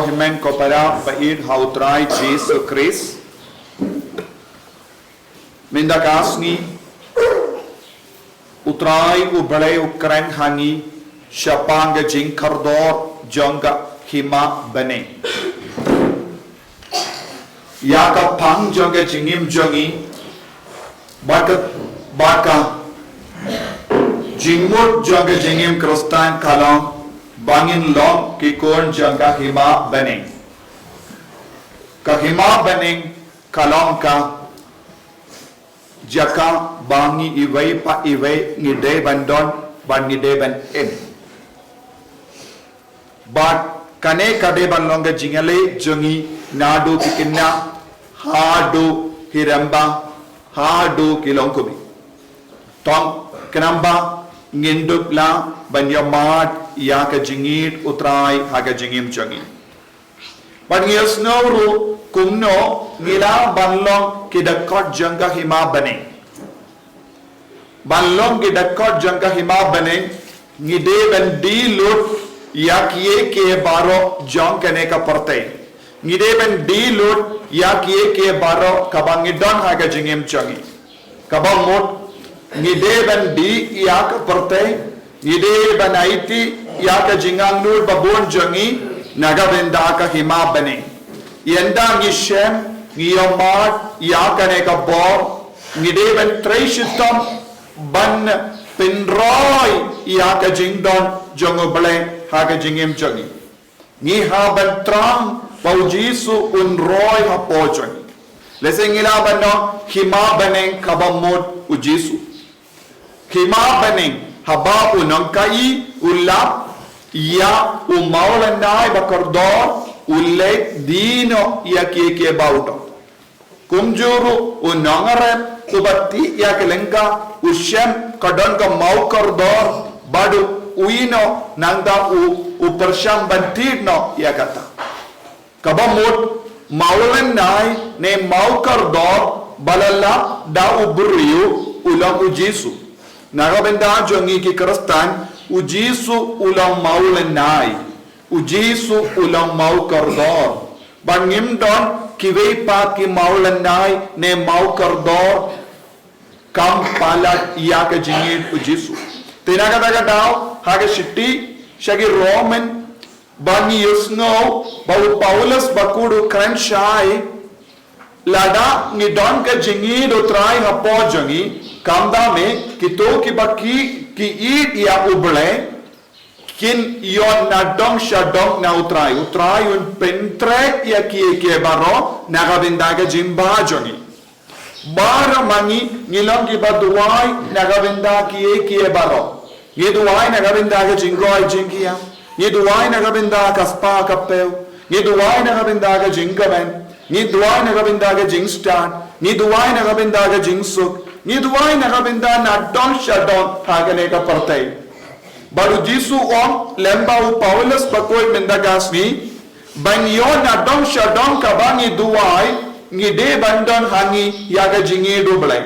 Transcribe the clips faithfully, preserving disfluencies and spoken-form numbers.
Hynmen ko para ba ïeit ha U Trai Jisu Khrist. Mynta ka sngi U Trai U Blei u kren ha ngi shaphang ka jingkordor jong ka Hima Bneng. Ïa ka pang jong ka jingim jong ngi, bad ka, bad ka jingmut jong ka jingim Khristan ka long ba ngin long ki khun jong ka Hima Bneng. Ka Hima Bneng ka long ka jaka ba ngi iwei pa iwei ngi dei ban don bad ngi dei ban im. Bad kane ka dei ban long ka jingïaleh jong ngi naduh ki khynnah haduh ki rangbah haduh ki longkmie. Tang khnang ba ngin dup lah ban ïa mad ïa ka jingïeit U Trai ha ka jingim jong ngi. Bad ngi ïohsngew ruh kumno ngi lah ban long ki dkhot jong ka Hima Bneng. Ban long ki dkhot jong ka Hima Bneng, ngi dei ban die lut ïa kiei kiei baroh jong kane ka pyrthei. Ngi dei ban die lut ïa kiei kiei baroh kaba ngi don ha ka jingim jong ngi. Kaba mut, ngi dei ban die ïa ka pyrthei, ngi dei ban aiti ïa ka jingangnud ba bun jong ngi na ka bynta ka Hima Bneng. Ynda ngi shem, ngi ïa mad ïa kane ka bor, ngi dei ban trei shitom ban pynroi ïa ka jingdon jong U Blei ha ka jingim jong ngi. Ngi hap ban thrang ba U Jisu un roi hapoh jong ngi. Lehse ngi lah ban ong Hima Bneng kaba mut U Jisu. Hima Bneng haba u nongkaei u lap ïa u mawlynnai ba kordor, u leit die noh ïa kiei kiei ba u don. Kumjuh ruh u nongrep uba tih ïa ki lyngkha u shem ka don ka mawkordor bad u ïeh noh nangta u, u pyrshang ban tih noh ïa kata. Kaba mut mawlynnai ne mawkordor ba la lap da u briew u long U Jisu. Na ka bynta jong ngi ki Khristan, U Jisu u long mawlynnai. U Jisu u long mawkordor. Ba ngim don kiwei pat ki mawlynnai ne mawkordor kam palat ïa ka jingïeit U Jisu. Te na kata ka daw ha ka shithi sha ki Roman ba ngi ïohsngew ba u Paulus ba kut u kren shai, lada ngi don ka jingïeit U Trai hapoh jong ngi, kumta me kito kiba ki, ki ïeit ïa U Blei kin ïoh nadong shadong na U Trai. U Trai un pyntrei ïa kiei kiei baroh na ka bynta ka jingbha jong ngi. Baroh ma ngi ngi long kiba duwai na ka bynta kiei kiei baroh. Ngi duwai na ka bynta ka jingroi jingkieng. Ngi duwai na ka bynta ka spah ka phew. Ngi duwai na ka bynta ka jingkmen. Ngi duwai na ka bynta ka jingstad. Ngi duwai na ka bynta ka jingsuk. Ngi duwai na ka bynta nadong shadong ha kane ka pyrthei. Bad U Jisu u ong lem bad u Paulus ba kut mynta ka sngi, ba ngi ïoh nadong shadong kaba ngi duwai, ngi dei ban don ha ngi ïa ka jingïeit U Blei.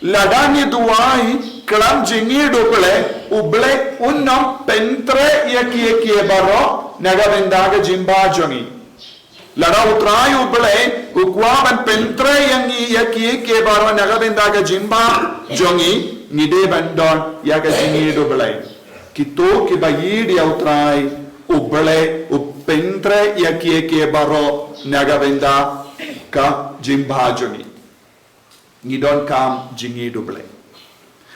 Lada ngi duwai khlem jingïeit U Blei, U Blei un ym pyntrei ïa kiei kiei baroh na ka bynta ka jingbha jong ngi. Lada U Trai U Blei u kwah ban pyntrei ïa ngi ïa kiei kiei baroh na ka bynta ka jingbha jong ngi, ngi dei ban don ïa ka jingïeit U Blei. Kito kiba ïeit ïa U Trai U Blei u pyntrei ïa kiei kiei baroh na ka bynta ka jingbha jong ngi. Ngi donkam jingïeit U Blei.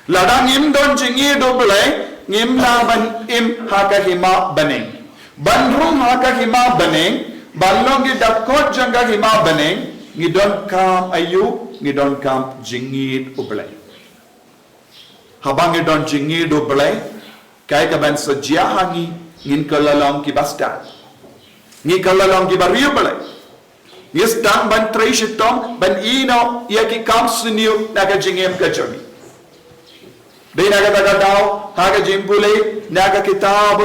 Lada ngim don jingïeit U Blei, ngim lah ban im ha ka hima bneng. Ban rung ha ka hima bneng, ban long ki dkhot jong ka hima bneng, ngi donkam aïu, ngi donkam jingïeit U Blei. Haba ngi don jingïeit U Blei, kaei kaban sa jia ha ngi, ngin kylla long kiba stad. Ngi kylla long kiba riewblei. Ngi sdang ban trei shitom ban ïehnoh ïa ki kam sniew na ka jingim ka jong ngi. Dei na kata ka daw ha ka jingpule na ka kitab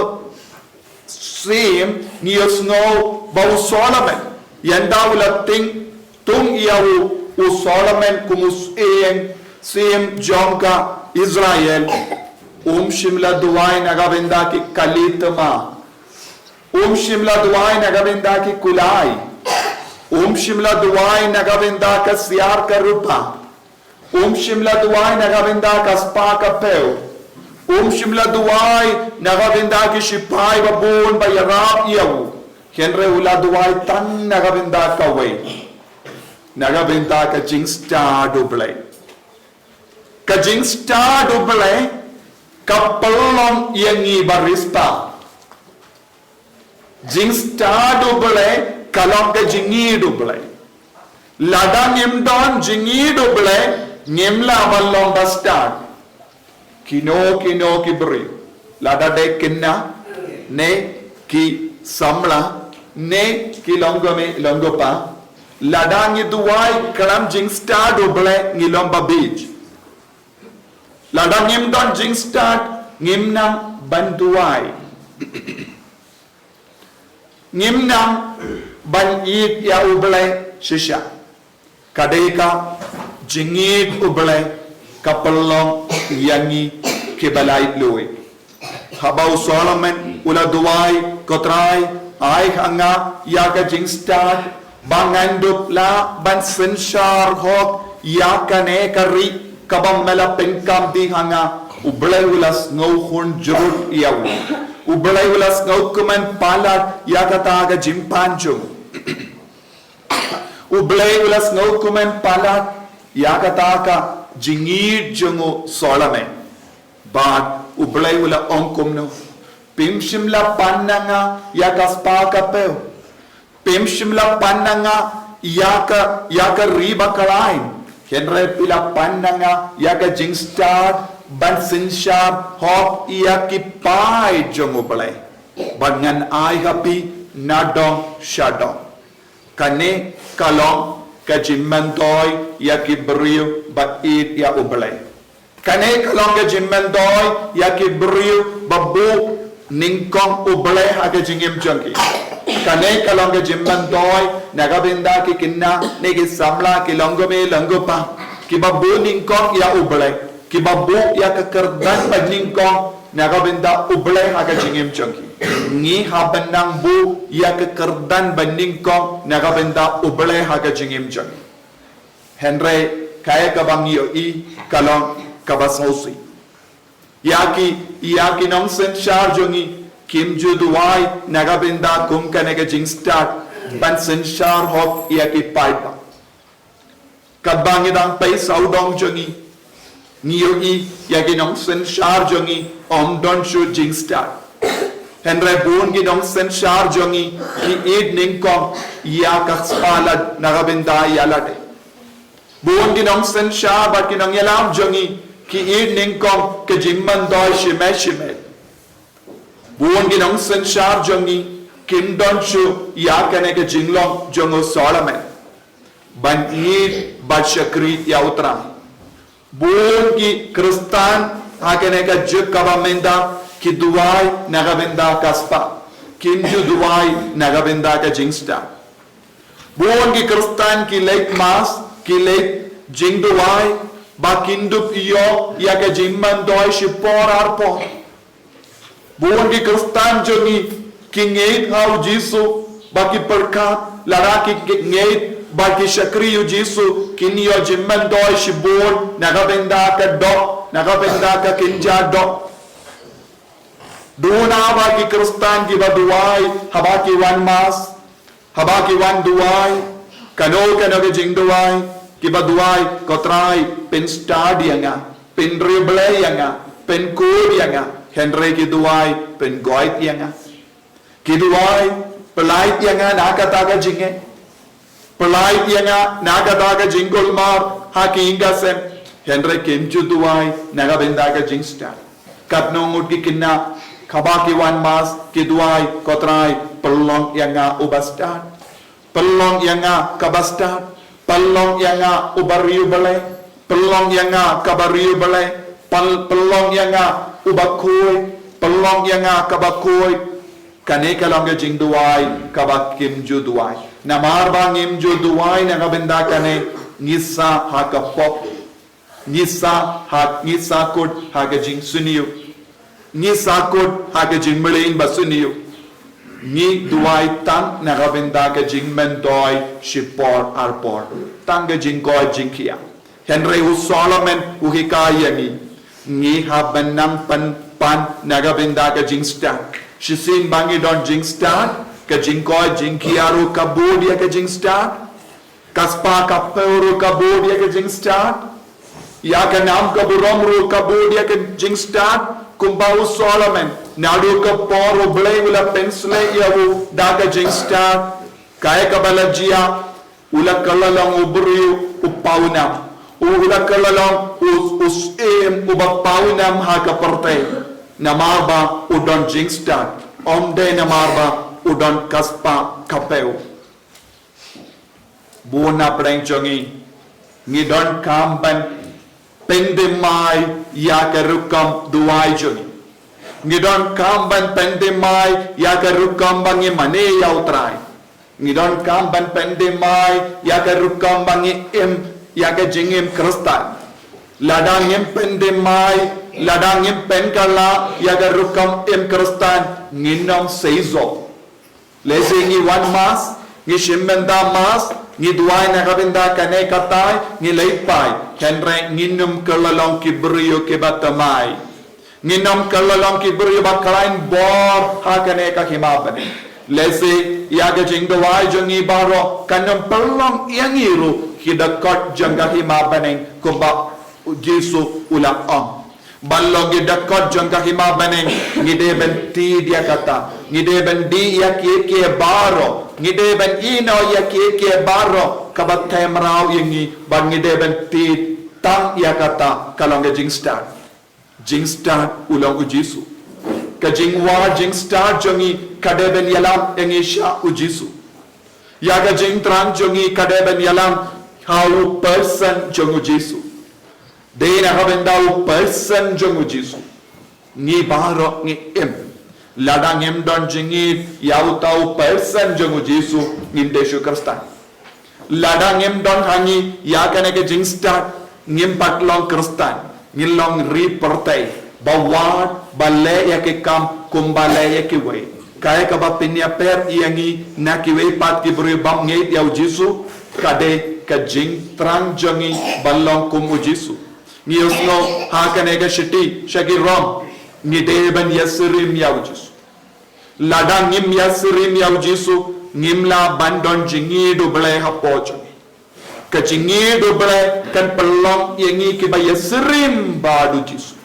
Siem ngi ïohsngew ba u Solomon, ynda u la tieng tung ïa u, u Solomon kum u syiem, syiem jong ka Israel, um shym la duwai na ka bynta ki kali thma. Um shym la duwai na ka bynta ki kulai. Um shym la duwai na ka bynta ka siar ka rupa. Um shym la duwai na ka bynta ka spah ka phew. Um shym la duwai na ka bynta ki shipai ba bun ba ïarap ïa u. Hynrei u la duwai tang na ka bynta kawei. Na ka bynta ka jingstad U Blei. Ka jingstad U Blei ka pynlong ïa ngi ba riewspah. Jingstad U Blei ka long ka jingïeit U Blei. Lada ngim don jingïeit U Blei, ngim lah ban long ba stad. Kino kino ki briew, lada dei khynnah, ne ki samla, ne ki longkmie longkpa, lada ngi duwai khlem jingstad U Blei, ngi long ba bieit. Lada ngim don jingstad, ngim nang ban duwai. Ngim nang ban ïeit ïa U Blei shisha. Ka dei ka jingïeit U Blei ka pynlong ïa ngi kiba laitluid. Haba u Solomon u la duwai, Ko Trai, ai ha nga ïa ka jingstad ba ngan dup lah ban synshar hok ïa kane ka ri kaba me la pynkam dih ha nga. U Blei u la sngew khun jrut ïa u. U Blei u la sngew kmen palat ïa kata ka jingpan jong u. U Blei u la sngew kmen palat ïa kata ka jingïeit jong u Solomon. Bad U Blei u la ong kumno? Phim shym la pan na nga ïa ka spah ka phew. Phim shym la pan na nga ïa ka, ïa ka ri ba khlaiñ. Hynrei phi la pan na nga ïa ka jingstad ban synshar hok ïa ki paid jong U Blei. Bad ngan ai ha phi nadong shadong. Kane ka long ka jingmyntoi ïa ki briew ba ïeit ïa U Blei. Kane ka long ka jingmyntoi ïa ki briew ba buh nyngkong U Blei ha ka jingim jong ki. Kane ka long ka jingmyntoi na ka bynta ki khynnah ne ki samla, ki longkmie longkpa, kiba buh nyngkong ïa U Blei, kiba buh ïa ka kyrdan ba nyngkong na ka bynta U Blei ha ka jingim jong ki. Ngi hap ban nang buh ïa ka kyrdan ba nyngkong na ka bynta U Blei ha ka jingim jong ngi. Hynrei kaei kaba ngi ïohi ka long kaba sngewsih. Ïa ki, ïa ki nongsynshar jong ngi kim ju duwai na ka bynta kum kane ka jingstad ban synshar hok ïa ki paidbah. Katba ngi dang pei sawdong jong ngi, ngi ïohi ïa ki nongsynshar jong ngi ym don shuh jingstad. Hynrei bun ki nongsynshar jong ngi ki ïeit nyngkong ïa ka spah lad na ka bynta ïa lade. Bun ki nongsynshar bad ki nongïalam jong ngi ki ïeit nyngkong ka jingmyntoi shimet shimet. Bun ki nongsynshar jong ngi kim don shuh ïa kane ka jinglong jong u Solomon ban ïeit bad shakri ïa U Trai. Bun ki Khristan ha kane ka juk kaba mynta ki duwai na ka bynta ka spah, kim ju duwai na ka bynta ka jingstad. Bun ki Khristan ki leit mass, ki leit jingduwai ba kin dup ïoh ïa ka jingmyntoi shipor arpor. Bun ki Khristan jong ngi ki ngeit ha u Jisu ba ki pyrkhat, lada ki ngeit ba ki shakri u Jisu kin ïoh jingmyntoi shibun na ka bynta ka doh, na ka bynta ka kynja doh. Duna ba ki Khristan kiba duwai haba ki wan mass, haba ki wan duwai, kano kano ka jingduwai kiba duwai, Ko Trai, pynstad ïa nga, pynriewblei ïa nga, pynkhuid ïa nga, hynrei ki duwai, pyngoit ïa nga. Ki duwai, pyllait ïa nga na kata ka jingeh. Pyllait ïa nga na kata ka jingkulmar ha ki ïing ki sem. Hynrei kim ju duwai na ka bynta ka jingstad. Katno ngut ki khynnah haba ki wan mass ki duwai, Ko Trai, pynlong ïa nga uba stad. Pynlong ïa nga kaba stad. Pynlong ïa nga uba riewblei. Pynlong ïa nga kaba riewblei. Pyn-, pynlong ïa nga uba khuid. Pynlong ïa nga kaba khuid. Kane ka long ka jingduwai kaba kim ju duwai. Namar ba ngim ju duwai na ka bynta kane, ngi sah ha ka pop. Ngi sah ha, ngi sahkut ha ka jingsniew. Ngi sahkut ha ka jingmlien ba sniew. Ngi duwai tang na ka bynta ka jingmyntoi shipor arpor, tang ka jingkoit jingkhiah. Hynrei u Solomon u hikai ïa ngi, ngi hap ban nang pynpan na ka bynta ka jingstad. Shisien ba ngi don jingstad, ka jingkoit jingkhiah ruh ka bud ïa ka jingstad. Ka spah ka phew ruh ka bud ïa ka jingstad. Ïa ka nam ka burom ruh ka bud ïa ka jingstad. Kumba u Solomon, naduh ka por U Blei u la pynshlei ïa u da ka jingstad, kaei kaba la jia? U la kylla long u briew u pawnam. U la kylla long u, u syiem uba pawnam ha ka pyrthei. Namar ba u don jingstad, ym dei namar ba u don ka spah ka phew. Bun na pdeng jong ngi, ngi donkam ban pynthymmai ïa ka rukom duwai jong ngi. Ngi donkam ban pynthymmai ïa ka rukom ba ngi mane ïa U Trai. Ngi donkam ban pynthymmai ïa ka rukom ba ngi im ïa ka jingim Khristan. Lada ngim pynthymmai, lada ngim pynkylla ïa ka rukom im Khristan, ngin ym seisoh. Lehse ngi wan mass, ngi shim bynta mass, ngi duwai na ka bynta kane katai, ngi leit phai. Hynrei ngin ym kylla long ki briew kiba thymmai. Ngin ym kylla long ki briew ba khlaiñ bor ha kane ka hima bneng. Lehse ïa ka jingduwai jong ngi baroh kan ym pynlong ïa ngi ruh ki dkhot jong ka hima bneng, kumba U Jisu u la ong. Ban long ki dkhot jong ka hima bneng, ngi dei ban tied ïa kata. Ngi dei ban dih ïa kiei kiei baroh. Ngi dei ban ïehnoh ïa kiei kiei baroh kaba theh mraw ïa ngi, bad ngi dei ban tied tang ïa kata ka long ka jingstad. Jingstad u long U Jisu. Ka jingwad jingstad jong ngi ka dei ban ïalam ïa ngi sha U Jisu. Ïa ka jingthrang jong ngi ka dei ban ïalam ha u person jong U Jisu. Dei na ka bynta u person jong U Jisu ngi baroh ngi im. Lada ngim don jingïeit ïa uta u person jong U Jisu, ngim dei shuh Khristan. Lada ngim don ha ngi ïa kane ka jingstad, ngim pat long Khristan, ngin long ri pyrthei ba wad, ba leh ïa ki kam kumba leh ïa kiwei. Kaei kaba pynïapher ïa ngi na kiwei pat ki briew bym ngeit ïa U Jisu, ka dei ka jingthrang jong ngi ban long kum U Jisu. Ngi ïohsngew ha kane ka shithi sha ki Rom, ngi dei ban ïasyriem ïa U Jisu. Lada ngim ïasyriem ïa U Jisu, ngim lah ban don jingïeid U Blei hapoh jong ngi. Ka jingïeid U Blei kan pynlong ïa ngi kiba ïasyriem bad U Jisu.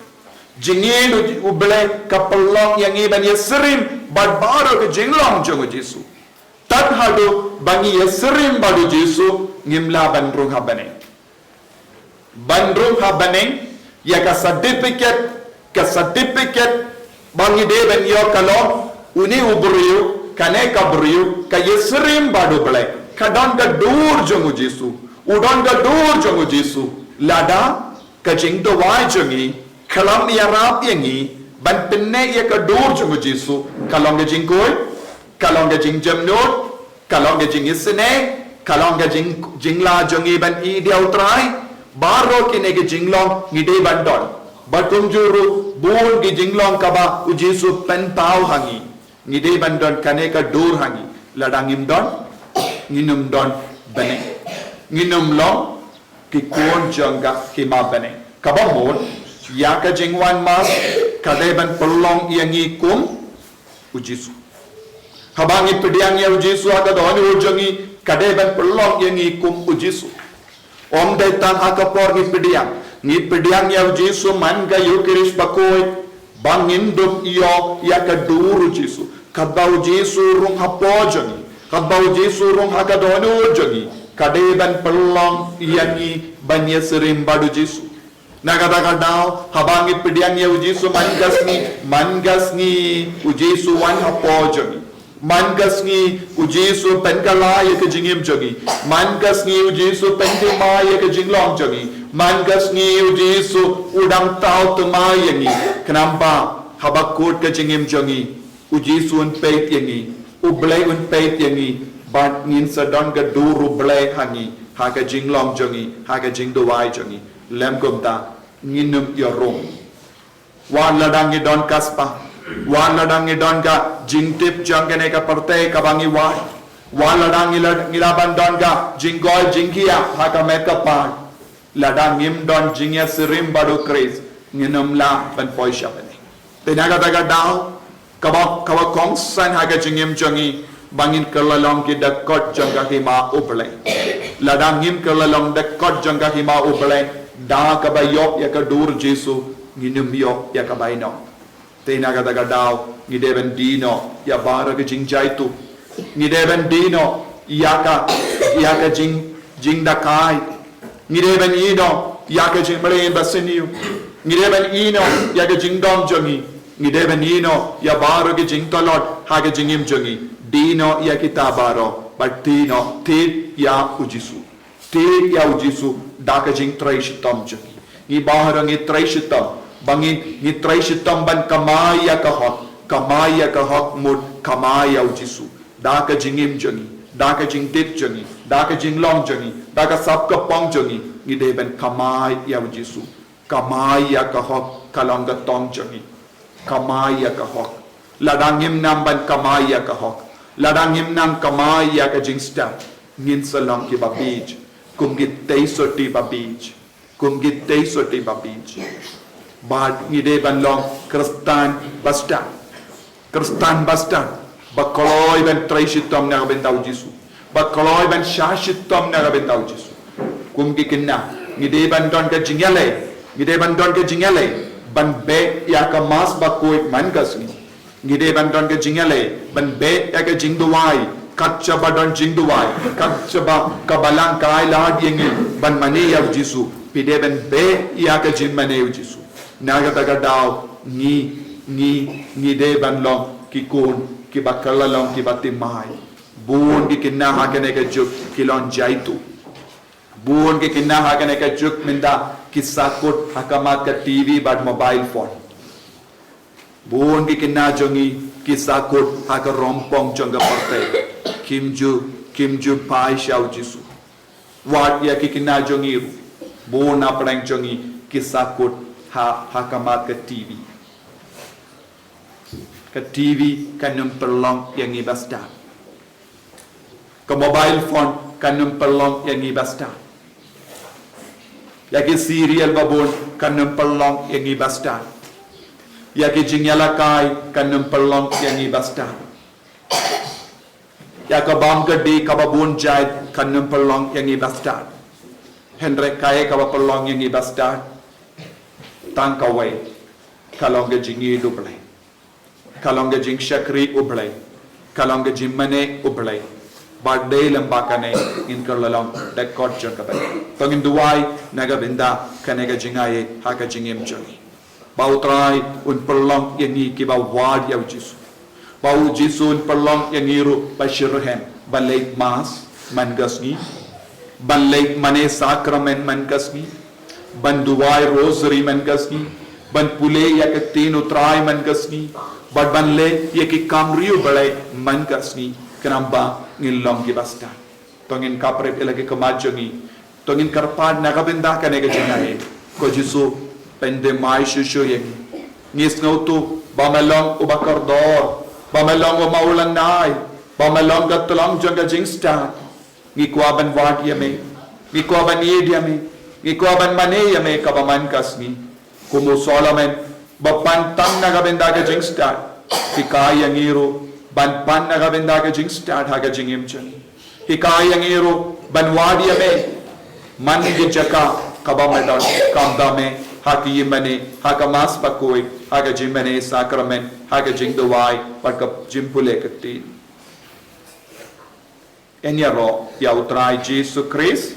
Jingïeid U Blei ka pynlong ïa ngi ban ïasyriem bad baroh ka jinglong jong U Jisu. Tad haduh ba ngi ïasyriem bad U Jisu, ngim lah ban rung ha bneng. Ban rung ha bneng, ïa ka certificate, ka certificate ba ngi dei ban ïoh ka long, une u briew, kane ka briew ka ïasyriem bad U Blei, ka don ka dur jong U Jisu, u don ka dur jong U Jisu. Lada ka jingduwai jong ngi khlem ïarap ïa ngi ban pynneh ïa ka dur jong U Jisu, ka long ka jingkhuid, ka long ka jingjemnud, ka long ka jingisynei, ka long ka jing, jinglah jong ngi ban ïeit ïa U Trai. Baroh kine ki jinglong ngi dei ban don. Bad kumjuh ruh bun ki jinglong kaba U Jisu pynpaw ha ngi, ngi dei ban don kane ka dur ha ngi. Lada ngim don, ngin ym don bneng, ngin ym long ki khun jong ka hima bneng. Kaba mut, ïa ka jingwan mass ka dei ban pynlong ïa ngi kum U Jisu. Haba ngi pdiang ïa U Jisu ha ka dohnud jong ngi, ka dei ban pynlong ïa ngi kum U Jisu. Ym dei tang ha ka por ngi pdiang, ngi pdiang ïa U Jisu man ka Eukharist bakhuid, ba ngin dup ïoh ïa ka dur U Jisu. Katba U Jisu rung hapoh jong ngi, katba U Jisu rung ha ka dohnud jong ngi, ka dei ban pynlong ïa ngi ban ïasyriem bad U Jisu. Na kata ka daw, haba ngi pdiang ïa U Jisu man ka sngi, man ka sngi U Jisu wan hapoh jong ngi. Man ka sngi U Jisu pynkylla ïa ka jingim jong ngi. Man ka sngi U Jisu pynthymmai ïa ka jinglong jong ngi. Man ka sngi U Jisu u dang thaw thymmai ïa ngi. Khnang ba haba kut ka jingim jong ngi, U Jisu un peit ïa ngi, U Blei un peit ïa ngi, bad ngin sa don ka dur U Blei ha ngi, ha ka jinglong jong ngi, ha ka jingduwai jong ngi. Lym kumta, ngin ym ïoh rung. Wat lada ngi don ka spah, Wat lada ngi don ka jingtip jong kane ka pyrthei kaba ngi wad, wat lada ngi la, ngi la ban don ka jingkoit jingkhiah ha ka met ka phad, lada ngim don jingïasyriem bad U Khrist, ngin ym lah ban poi sha bneng. Te na kata ka daw, kaba, kaba kongsan ha ka jingim jong ngi ba ngin kylla long ki dkhot jong ka hima U Blei. Lada ngim kylla long dkhot jong ka hima U Blei, da kaba ïoh ïa ka dur Jisu, ngin ym ïoh ïa ka bainong. Te na kata ka daw, ngi dei ban die noh ïa baroh ki jingjaituh. Ngi dei ban die noh ïa ka, ïa ka jing, jingdakai. Ngi dei ban ïeh noh ïa ka jingmlien basniew. Ngi dei ban ïeh noh ïa ka jingdom jong ngi. Ngi dei ban ïeh noh ïa baroh ki jingtlot ha ka jingim jong ngi. Die noh ïa kita baroh, bad thied noh, thied ïa U Jisu. Thied ïa U Jisu da ka jingtrei shitom jong ngi. Ngi baroh ngi trei shitom, ba ngi, ngi trei shitom ban kamai ïa ka hok, kamai ïa ka hok mut kamai ïa U Jisu. Da ka jingim jong ngi, da ka jingtip jong ngi, da ka jinglong jong ngi, da ka sap ka pong jong ngi, ngi dei ban kamai ïa U Jisu. Kamai ïa ka hok ka long ka tong jong ngi. Kamai ïa ka hok. Lada ngim nang ban kamai ïa ka hok, lada ngim nang kamai ïa ka jingstad, ngin sa long kiba bieit, kum ki tei sotti ba bieit. Kum ki tei sotti ba bieit. Bad ngi dei ban long Khristan ba stad. Khristan ba stad, ba kloi ban trei shitom na ka bynta U Jisu, ba kloi ban shah shitom na ka bynta U Jisu. Kum ki khynnah, ngi dei ban don ka jingïaleh, ngi dei ban don ka jingïaleh ban beh ïa ka Mass Bakhuid man ka sngi. Ngi dei ban don ka jingïaleh ban beh ïa ka jingduwai, kat shaba don jingduwai, kat shaba ka Balang ka ailad ïa ngi ban mane ïa U Jisu, phi dei ban beh ïa ka jingmane U Jisu. Na kata ka daw, ngi, ngi, ngi dei ban long ki khun kiba kylla long kiba thymmai. Bun ki khynnah ha kane ka juk ki long jaituh. Bun ki khynnah ha kane ka juk mynta ki sahkut ha khmat ka T V bad mobile phone. Bun ki khynnah jong ngi ki sahkut ha ka rongpong jong ka pyrthei. Kim ju, kim ju phai sha U Jisu. Wat ïa ki khynnah jong ngi ruh, bun na pdeng jong ngi ki sahkut ha, ha khmat ka T V. Ka T V kan ym pynlong ïa ngi ba stad. Ka mobile phone kan ym pynlong ïa ngi ba stad. Ïa ki serial ba bun kan ym pynlong ïa ngi ba stad. Ïa ki jingïalehkai kan ym pynlong ïa ngi ba stad. Ïa ka bam ka dih kaba bun jait kan ym pynlong ïa ngi ba stad. Hynrei kaei kaba pynlong ïa ngi ba stad? Tang kawei, ka long ka jingïeit U Blei. Ka long ka jingshakri U Blei. Ka long ka jingmane U Blei. Bad dei lem bad kane ngin kylla long dkhot jong ka bainong. To ngin duwai na ka bynta kane ka jingaiei ha ka jingim jong ngi. Ba U Trai un pynlong ïa ngi kiba wad ïa U Jisu. Ba U Jisu un pynlong ïa ngi ruh ba shitrhem ban leit Mass man ka sngi, ban leit mane sakramen man ka sngi, ban duwai Rosary man ka sngi, ban pule ïa ka ktien U Trai man ka sngi, bad ban leh ïa ki kam ri U Blei man ka sngi, khnang ba ngin long kiba stad. To ngin khapkhrip ïa la ki khmat jong ngi. To ngin kyrpad na ka bynta kane ka jingaiei. Ko Jisu, pynthymmai shuh shuh ïa ngi. Ngi sngewthuh ba me long uba kordor, ba me long u maw lynnai, ba me long ka tlong jong ka jingstad. Ngi kwah ban wad ïa me. Ngi kwah ban ïeit ïa me. Ngi kwah ban mane ïa me kaba man ka sngi. Kum u Solomon ba pan tang na ka bynta ka jingstad, hikai ïa ngi ruh ban pan na ka bynta ka jingstad ha ka jingim jong ngi. Hikai ïa ngi ruh ban wad ïa me man ki jaka kaba me don, kam da me ha ki ïingmane, ha ka Mass Bakhuid, ha ka jingmane sakramen, ha ka jingduwai bad ka jingpule ka ktien. Ngin ïaroh ïa U Trai Jisu Khrist.